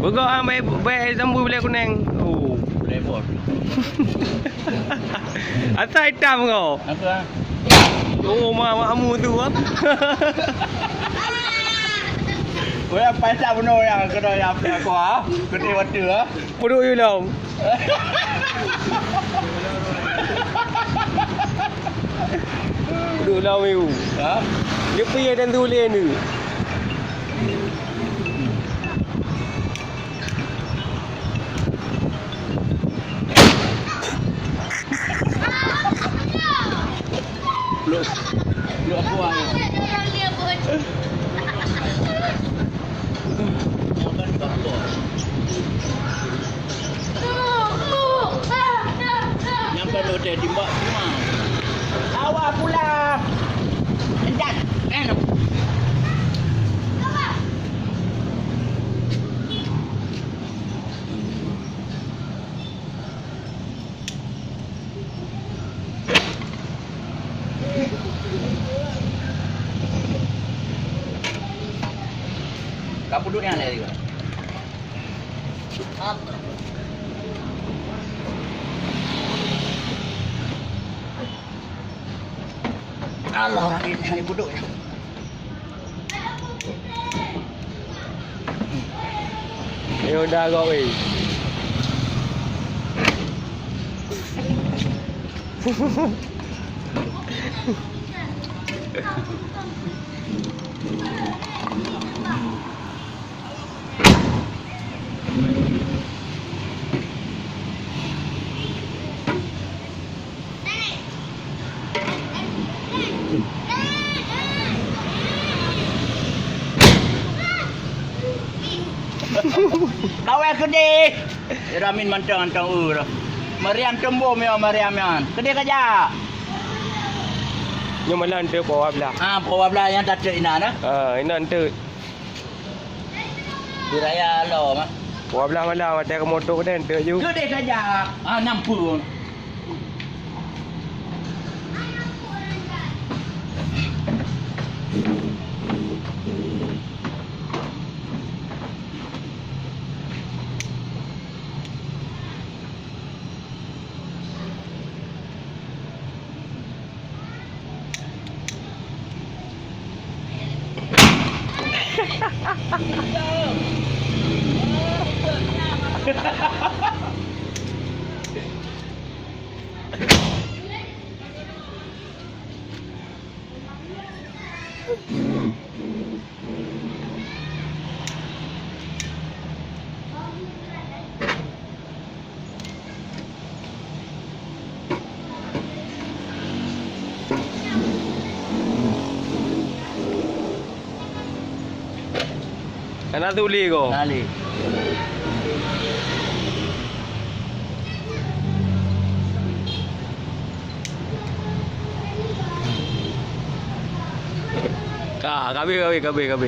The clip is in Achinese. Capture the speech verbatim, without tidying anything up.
Beugok ah, bai, bai sambui bulèe kunèng. Oh. Bulèe bos. Asai itam ko. Apa? Oh, ma, ma amu tu ah. Weh, apa tak bunuh yang kena yang apa aku ah? Kena waktu ah. Puduk you lom. Puduk lom you. Ha? Dia pergi dan tu boleh ni. Lok, lok aku ah. Makan kapok. Nyampe hotel timbak semua. Awak pulang. Endak. Eh, no. Ka puduk nyan lé. Allah, ni, ni puduk nyan. Eh, udah agak weh. Lawai keudeh. Ramin mantong antong u roh. Mariam tumbom yo Mariam nyan. Keudeh kajak. Nyoe malam tu poh dua belas. Ha, poh dua belas nyang tateuk inan, ha? Ha, inan teuk. Di raya lo mah. Dua belas malam watèe keumoto deh teuk ju. Keudeh saja. Ah, nampu. Hana tuli ko. Tali. Ka, ka habéh, ka habéh, ka habéh, ka habéh.